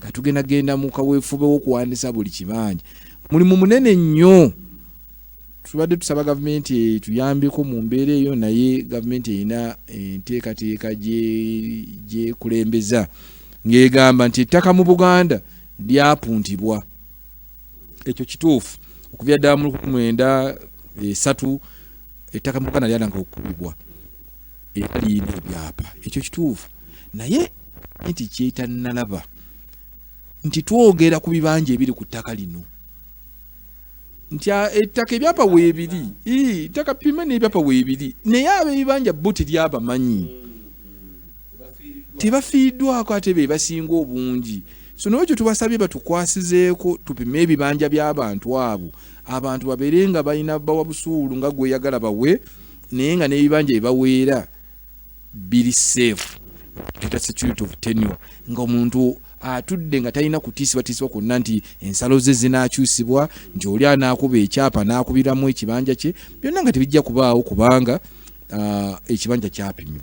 Katugenda genda mu kaweefube w'okuwandiisa buli kibanja. Mulimu munene nnyo. Tubadde tusaba gavumenti etuyambeko mu mbeera eyo, naye gavumenti erina enteekateeka gyekulembeza ng'egamba nti ettaka mu Buganda lyapuntibwa. Ekyo kituufu, okuvira ddala mu 1903 ettaka mu Buganda lyatandika okukubibwa era liyina ebyapa. Ekyo kituufu, naye nti kyetannalaba nti twogera ku bibanja ebiri ku ttaka lino, nti ettaka ebyapa weebiri, ettaka pime n'ebyapa weebiri, naye ab'ebibanja bo teryabamanyi, tebafiiriddwako, ate be basinga obungi. So nolwekyo tubasabye batukwasizeeko tupime ebibanja by'abantu abo, abantu babeere nga balina bawa busuulu nga gweyagala bawe, naye nga n'ebibanja byebaweera biri safe, eta security of tenure, nga omuntu atudde nga talina kutiisibwatiisibwa kwonna nti ensalo ze zinaakyusibwa, nti oli anaakuba ekyapa n'akubiramu ekibanja kye. Byonna nga tebijja kubaawo kubanga ekibanja kyapimibwa.